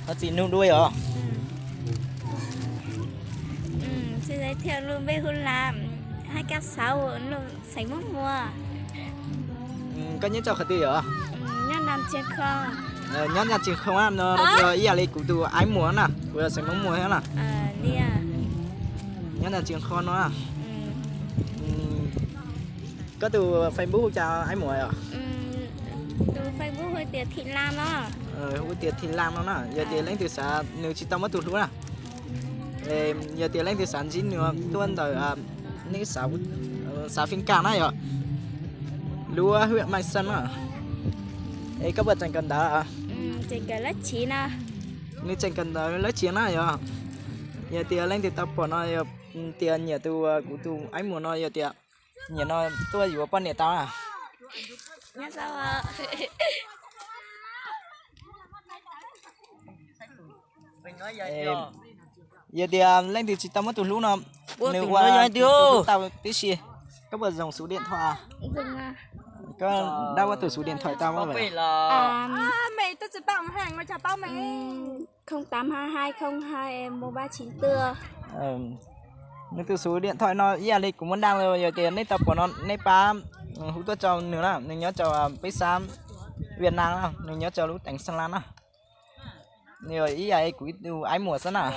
Thov txim nug dua yog? Xin giới thiệu, lub npe hu là Hai K sáu, lub xeev Mab Muas. Koj nyob rau qhov twg yog? Nyob Naj Tsees Khoo na, no yog ib yam li kuv tus aib muam na, kuv yog xeev Mab Muas thiab na. Nyob Naj Tsees Khoo no. Koj tus Facebook hu cas aib muam yog? Tus Facebook hu tias Thim Lam no. Hu tias Thim Lam no na, yog tias leej twg xav, nws tsis tau muab tus hlub na. Yog tias leej twg xav ntsib nws tuaj ntawm neb xav, xav Fij Kam na yog, lub hwj Mai Xeej na. Es koj puas tseem kawm ntawv? Nws tseem kawm ntawv lab chiv na yog. Yog tias leej twg tau pom no yog tias nyiam tus, kuv tus aib muam no yog tias nyiam no tuaj yuav poj niam tau na. Yog tias leej twg tsis tau muab tus hlub no, nws ua tus hlub tau tib si. Koj puas dùng số điện thoại? Koj dab ua tus số điện thoại tau mas. Không tám hai hai không hai một ba chín tư. Nws tus số điện thoại no ib yam li kuv muab đăng los yog tias nej tau pom no nej pab hu tuaj rau nws na, nws nyob rau peb xav Việt Nam na, nws nyob rau lub tỉnh Sơn La na. Nws ib yam li kuv tus aib muam xwb na.